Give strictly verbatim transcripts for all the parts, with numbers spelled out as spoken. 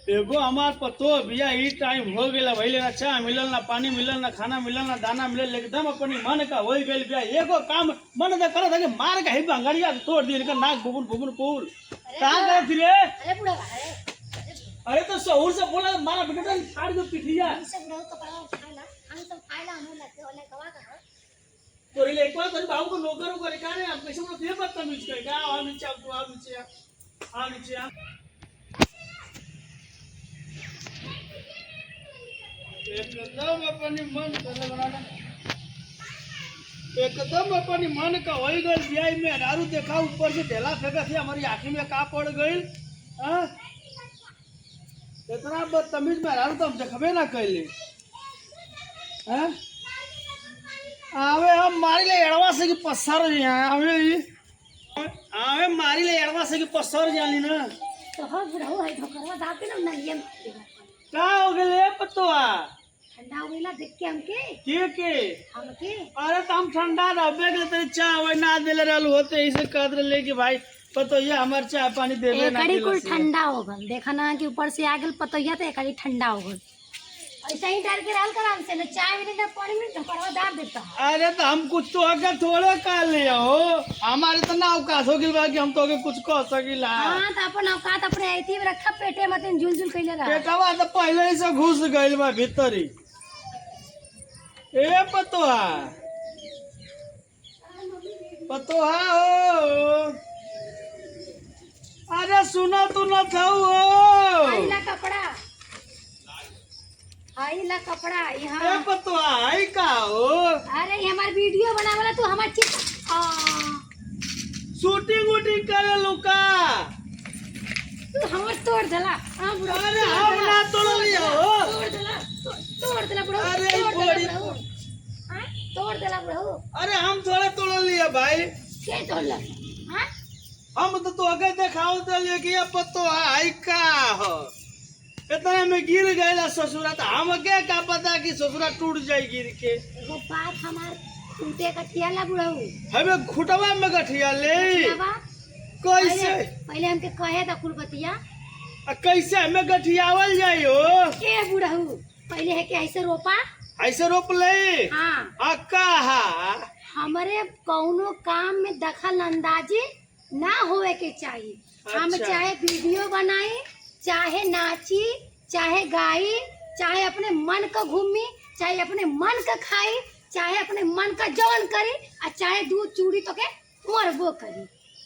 एगो हमार पतोह बिया, ई टाइम हो गइल, भइले ना चाह मिलल, ना पानी मिलल, ना खाना मिलल, ना दाना मिलल, एकदम अपनी मन का होइ गइल बिया। एगो काम मन त करत है कि मार के ही बंगड़िया तोड़ दी, इनका नाक बुबुन बुबुन कुल। अरे का बुढ़वा, करत रे? अरे बुढ़वा, अरे, अरे बुढ़वा। अरे तो सहूर से बोला, मारा बेटा, फाड़ दो पिठिया। हम सब बुढ़ऊ कपड़ा उठाए ला, हम सब खाए ला, हम लोग लगे होले गवा का हो। तोरे ले एक बार तोरे बाबू को नौकर उकर का रे, हम कैसे बोलते हैं बदतमीज कर, का? आओ नीचे, आओ, तू आओ नीचे, आओ नीचे, आओ। एकदम अपनी मन करे वाला, एकदम अपनी मन का होई गइल बिया। ई मेहरारू देखा ऊपर से ढेला फेंकत है, हमारी आँखी में का पड़ गइल, हाँ? इतना बदतमीज मेहरारू तो हम देखबे ना कैले। हैं? आवे हम मारी ले एड़वा से कि पसर जाए, आवे ई। आवे मारी ले एड़वा से कि पसर जाली ना। तो हो बुढ़ऊ है, ढोकरवा दाबे ना, नलिया में दे दे। का हो गेले पतोआ? ठंडा हो गइला देख के हमके। के के? हमके। अरे तो हम ठंडा रहबे के तेरे चाह वही ना देले रहल होते, इसे कहत रहले कि भाई पतोहिया हमार चाह पानी देबे ना एकरी कुल केलस। ठंडा हो गल, देखा ना कि ऊपर से आ गल पतोहिया तो एकरी ठंडा हो गल। ऐसा ही डर के रहल कर हमसे, ना चाय मिले, ना पानी मिले, ढोकरवा दाब देता है। अरे तो हम कुछ तो आगे थोड़े कर लिया हो, हमारे तो ना अवकाश हो गइल बा कि हम तो आगे कुछ कह सकीला। हाँ, तो अपन औकात अपने ऐती में रखा, पेटे मत झुलझुल कैले रहा। पेटवा तो पहले ही से घुस गइल बा भीतरी। ए पतोहा, पतोहा हो, अरे सुना तू न था हो। आई ला कपड़ा, आई ला कपड़ा, यहाँ। ए पतोहा, आई का हो? अरे ये हमार वीडियो बनावला, तू हमार चिप, आ। शूटिंग वूटिंग करे लुका। तू हमर तोड़ देला। हाँ, बुढ़ऊ, अरे, तोड़ हम देला। ना तोड़लिया हो। तोड़ देला, तोड़, तोड़ देला, बुढ़ऊ, अरे, तोड़ देला, बड़ी बुढ़ऊ। हाँ, तोड़ देला, बुढ़ऊ। अरे, हम थोड़े तोड़लिया, भाई। के तोड़ला? हाँ? हम तो तोहके देखावत रहलिए कि ये पतोहा है का हो। इतने में गिर गइला ससुरा, तो हमके का पता कि ससुरा टूट जाई गिर के। एगो बात हमार टूटे गठिया ला बुढ़ऊ। हमें खुटवा में गठिया ले। गठिया बा? कैसे? पहले, पहले हमके कहे दा कुल बतिया। आ कैसे हमें गठियावल जाई हो? ए बुढ़ऊ, पहले है कि ऐसे रोपा। ऐसे रोप ले? हाँ। आ कहा? हमरे कौनो काम में दखल अंदाजी ना होवे के चाही। हम अच्छा। चाहे वीडियो बनाई, चाहे नाची, चाहे गाई, चाहे अपने मन का घूमी, चाहे अपने मन का खाई, चाहे अपने मन का जवन करी, आ चाहे दूध चूड़ी तो के मरबो करी।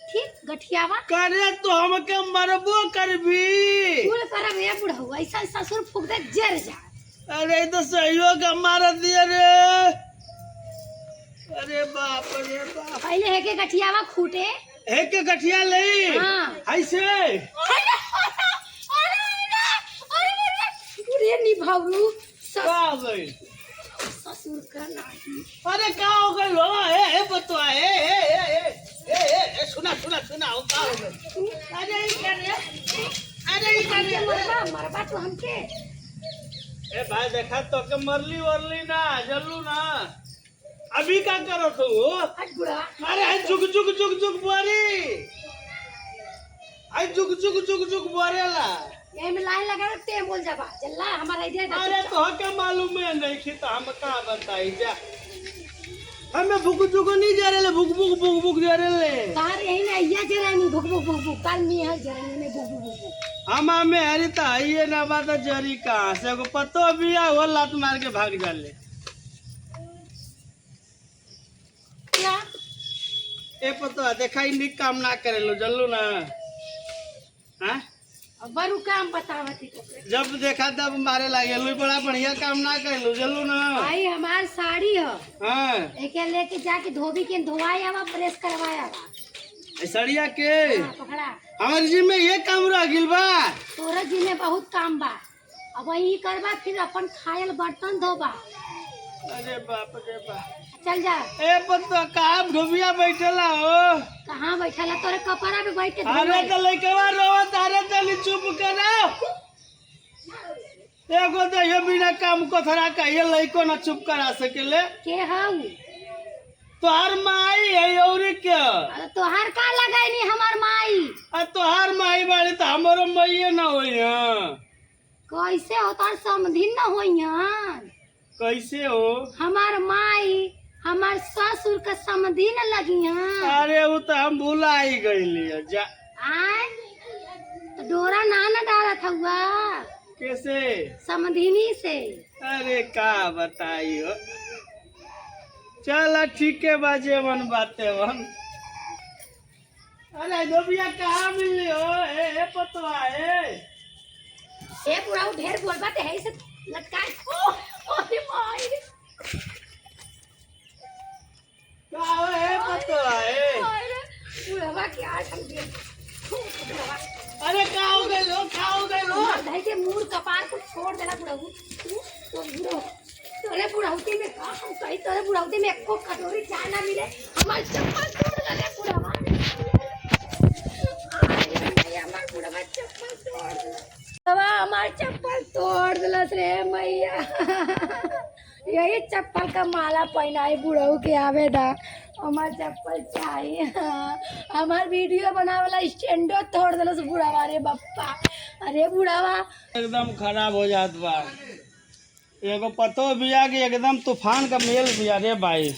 ठीक, गठियावा। करे तो हमके मरबो करबी। कुल करब ए बुढ़ऊ, ऐसा ससुर फूक दे जर जा। अरे, ई तो सहियो के मार दिया रे। अरे बाप रे बाप। पहले है के गठियावा खूटे। है के गठिया ले। हाँ। ऐसे। अरे, अरे, अरे, अरे, अरे, अरे, निभावरू। सस-, का हो गइल? ससुर का नाही। अरे, का हो गइल हो? ए, ए, बतवा, ए, ए, सुना, सुना, सुना, हो, का हो गइल? अरे, ई का रे? अरे, ई का रे? मरबा, मरबा तू हमके। ए भाई, देखा, तोके मरली वरली ना, जल्लू ना। अभी का करत हो? हट बुढ़ा। अरे, हट, झुक, झुक, झुक, झुक, बोरी। आई जुग जुग जुग जुग बोरेला। यही में लाइन लगा के टेम बोल जाबा। जल्ला हमारा idea दे अरे चुपचाप। तोहके मालूम है नहीं कि तो हम का बताई जा। हमें भुक जुग नहीं जरेले, भुक भुक भुक भुक जरेले। तार यही में आइया जरानी भुक भुक भुक भुक। तार में है जरानी में भुक भुक भुक भुक। हम हमें हरी तो आइए ना बात जरी कहाँ से को पतो भी आ वो लात मार के भाग जाले। क्या? ए पतो देखा ई निक काम ना करेलो, जल्लू ना। हाँ? अब बरू काम बतावत ही तो। जब देखा तब मारे लागे, लुई बड़ा बढ़िया काम ना करेलो, जल्लू ना। भाई हमार साड़ी ह। हाँ। एके लेके जाके धोबी के धोवाए आवा, press करवाए आवा। ए साड़िया के? हाँ, पकड़ा। हमारे जिम में ये काम रह गिल बा। तोरा जिम में बहुत काम बा। अब ई करबा, फिर अपन खायल बर्तन धोबा। अरे बाप रे बाप। चल जा। ए, पर तो कहाँ धोबिया बैठेला हो? कहाँ बैठेला? तोरे कपड़ा पे बैठ के अरे धोबा। तो लइकवा रोवत, अरे तनी चुप करा। एगो तो ये बिना काम कोथरा का ये लइको ना चुप करा सकेले। के हऊ? तोहार माई है औरी के? अरे तोहार का लगाई नी हमार माई? आ तोहार माई बाड़ी तो हमरो माइये ना होई, हाँ। कैसे हो, तोर समधिन न होइहन? कैसे हो? हमार माई, हमार ससुर के समधिन लगिहन। अरे, वो तो हम भुला ही गइली है, जा। आय? तो डोरा ना न डालत हउआ? कैसे? समधिनी से। अरे, का बताई हो? चला, ठीक है बा, जेवन बाते वन। अरे, धोबिया कहाँ मिलली हो? ए, ए, पतोहा, ए। ए, बुढ़ऊ, ढेर बोलबा, ते है से लटकाए। ओ, अरे माई रे। का हो, ए, पतोहा, ए? माई रे, बुढ़वा के आज हम देख। अरे, का हो गइल हो, का हो गइल हो? मार धई के मूड़ कपार को छोड़ देला बुढ़ऊ। तू, तो बुढ़ऊ। तोरे बुढ़ौती में का हम कही, तोरे बुढ़ौती में एको कटोरी चाय ना मिले। हमार चप्पल तोड़ देले बुढ़वा। आय रे मैया, हमार बुढ़वा चप्पल तोड़ देले। बुढ़वा हमार चप्पल तोड़ देलस रे मैया। यही चप्पल का माला पहनाई बुढ़ऊ के आवे दा। हमार चप्पल चाहिए। हमार वीडियो बनावे वाला स्टैंडो तोड़ देलस बुढ़वा रे बप्पा। अरे बुढ़वा। एकदम खराब हो जात बा। एगो पतोह बिया कि एकदम तूफान का मेल बिया रे भाई।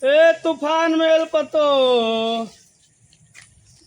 ए तूफान मेल पतोह,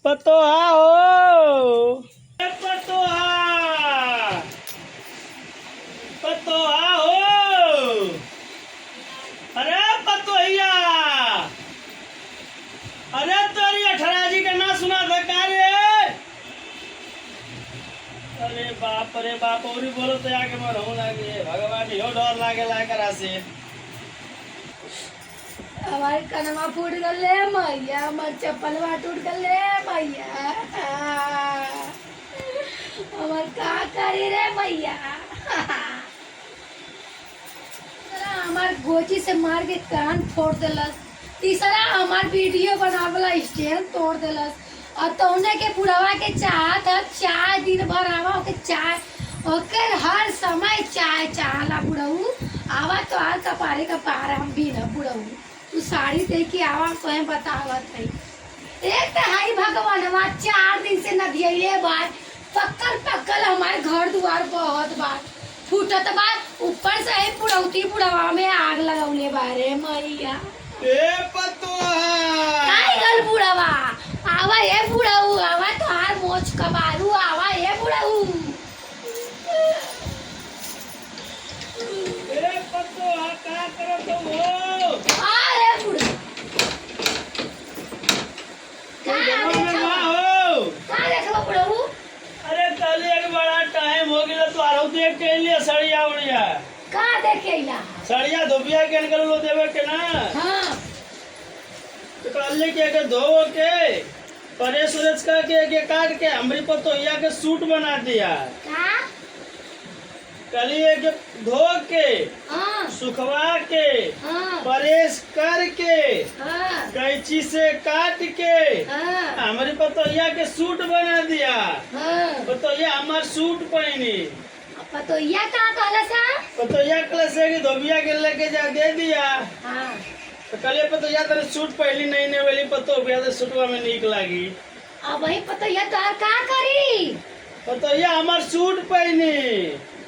पतोहा हो, ए पतोहा, पतोहा हो, अरे पतोहिया, अरे तोरी अठराजी का ना सुना था का रे? अरे बाप रे बाप, औरी बोलो तो आगे मरहूँ लागे। भगवान, इहो डर लागेला एकरा से। हमार कनवा फूट गल रे मैया, हमार चप्पलवा टूट गल रे मैया। हमार का करी रे मैया। दूसरा हमार गोजी से मार के कान फोड़ देलस, तीसरा हमार वीडियो बनावला स्टैंड तोड़ देलस। और तौने के बुढ़वा के चाहत ह चाय, दिन भर आवा ओके चाय, ओके हर समय चाय चाहला बुढ़ऊ। आवा तो हर कपारे कपार हम बीनब बुढ़ऊ। तू साड़ी दे के आवा, तोहे बतावत है। एक तो हाई भगवानवा चार दिन से नदियले बाय, पक्कल पक्कल हमार घर दुआर बहत बा, फूटत बा, ऊपर से है बुढ़ौती बुढ़वा में आग लगौले बारे मैया। ए पतोहा। काहे गल बुढ़वा? आवा ए बुढ़ऊ, आवा तोहार मोछ कबारू, आवा ए बुढ़ऊ। ए पतोहा, का करत हो? आ रे बुढ़ऊ। का तू गाँव में देखा? ना हो? का देखबा बुढ़ऊ? अरे, कहली एक बड़ा टाइम हो गया, तो आरो देख के लिए सड़िया उड़िया। का देख के अइला? सड़िया धोबिया के निकल लो देवे के ना। हाँ। तो कहली के, के धो के, प्रेस उरेस करके, के काट के, हमरी पतोहिया के सूट बना दिया। का? कहली के धो के, हाँ। सुखवा के, हाँ। प्रेस करके, हाँ। कैंची से काट के, हाँ। हमरी पतोहिया के सूट बना दिया। हाँ। पतोहिया हमार सूट पहनी। अब पतोहिया का कहला सा? पतोहिया कहला से कि धोबिया के लेके जा दे दिया। हाँ। तो कहले पतोहिया तेरे सूट पहली नहीं ने वाली पतोह बिया तो सूटवा में नीक लागी। अब वही पतोहिया तोहार का करी? पतोहिया हमार सूट पहनी।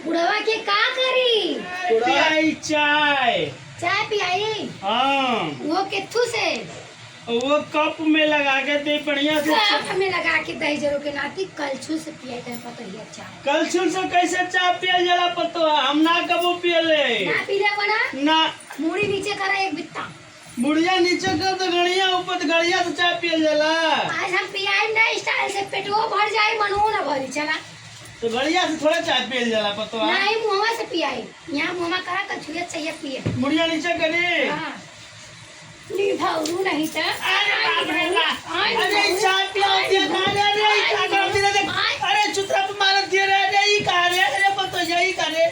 बुढ़वा के का करी? बुढ़वा पियाई चाय। चाय पियाई? हाँ। वो केथू से? वो कप में लगा के दे बढ़िया से। कप में लगा के दही जरो के नाती कलछुल से पियाई तेरे पतोहिया चाय। कलछुल से कैसे चाय पियल जाला पतोह? हम ना कबो पियले। ना पीले बना? ना। मुड़ी नीचे करा एक बित्ता। मुड़िया नीचे कर तो गड़िया ऊपर तो गड़िया से चाय पियल जाला। आज हम पियाई ना स्टाइल से, पेटवो भर जाए, मनो ना भरी, चला। तो गड़िया से थोड़ा चाय पियल जाला पतोह। नहीं, मुहवा से पियाई। यहाँ मुहवा करा तो छुए चाहिए पिए। मुड़िया नीचे करी। हाँ। निभौरू नहीं तो। अरे बाप रे बाप। आय अरे निभौरू। चाय पिया दिया था, अरे, अरे, ई का कर दिया रे? आय अरे चुतरा पे मार दिया रे, अरे, ई का रे? अरे पतोह, यही का रे?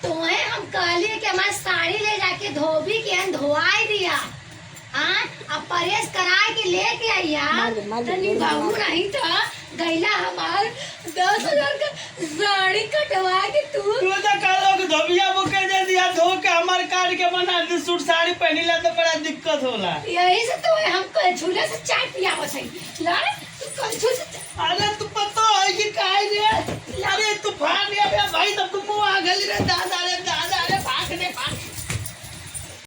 तोहे हम कहली कि हमार साड़ी ले जाके धोबी के हन धोआई दिया। हाँ, अब प्रेस कराए के लेके आइया। मार दे, मार दे, तो निभौरू मार दे। नहीं तो गैला हमार दस हजार का साड़ी कटवा के तू। तू तो कहलो कि धोबिया बुके दे दिया, धो के हमार काट के बना दे सूट साड़ी पहनी ला तो बड़ा दिक्कत होला। यही से तो हम कलछुले से चाय पियावत है। ला, तू कलछुल से चाय। अरे तू पतोह है कि काहे रे? अरे तू फाड़ दिया बे भाई, तब तुमको वहाँ गली में डाल